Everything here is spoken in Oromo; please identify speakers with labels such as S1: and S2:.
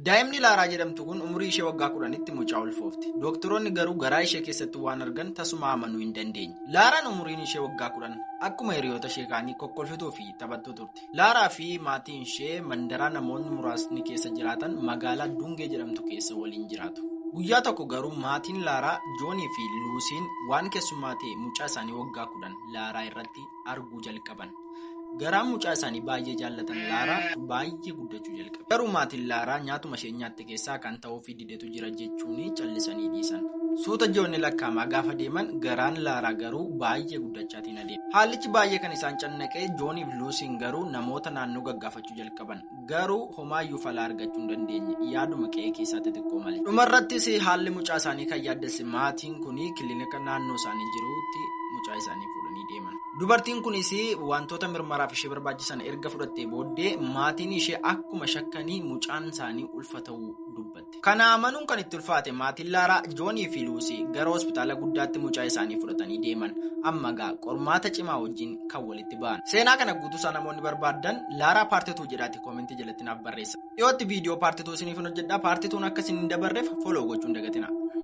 S1: Daa'imni Laaraa jedhamtu kun umurii ishee waggaa 10tti mucaa ulfoofte. Doktoroonni garuu garaa ishee keessatti waan argan tasuma amanuu hin dandeenye. Laaraan umuriin ishee waggaa 10 akkuma hiriyoota ishee kaanii kokkolfituu fi taphattuu turte. Laaraa fi maatiin ishee mandaraa namoonni muraasni keessa jiraatan magaalaa Dungee jedhamtu keessa waliin jiraatu. Guyyaa tokko garuu maatiin Laaraa, Joonii fi Luusiin waan keessummaa ta'e mucaa isaanii waggaa 10 Laaraa irratti arguu jalqaban. Garaan mucaa isaanii baay'ee jaallatan Laaraa baay'ee guddachuu jalqabe. Garuu maatiin Laaraa nyaatuma isheen nyaatte keessaa kan ta'uufii didetu jira jechuun callisanii dhiisan. Suuta ji'oonni lakkaa'amaa gaafa deeman garaan Laaraa garuu baay'ee guddachaatiin adeema. Haalichi baay'ee kan isaan cannaqee Joonii fi Luusiin garuu namoota naannoo gaggaafachuu jalqaban. Garuu homaayyuu falaa argachuu hin dandeenye, yaaduma qe'ee keessaa xixiqqoo malee. Dhumarrattis haalli mucaa isaanii kan yaaddesse maatiin kun kilinika naannoo isaanii jirutti mucaa isaanii fuudhanii deeman. Dubartiin kunis wantoota mirmaraaf ishee barbaachisan erga fudhattee booddee maatiin ishee akkuma shakkanii mucaan isaanii ulfa ta'uu dubbatte. Kana amanuun kan itti ulfaate maatiin Laaraa, Joonii fi Luusii gara hospitaala guddaatti mucaa isaanii fudhatanii deeman. Amma gaa qormaata cimaa wajjin kan walitti ba'an. Seenaa kana guutuusaa namoonni barbaadan Laaraa part 2 jedhaati koomentii jalatti naaf barreessa. Dhiyootti viidiyoo part 2 isiniif hojjedha. Part 2 akka isin hin dabarreef follow gochuun dagatina.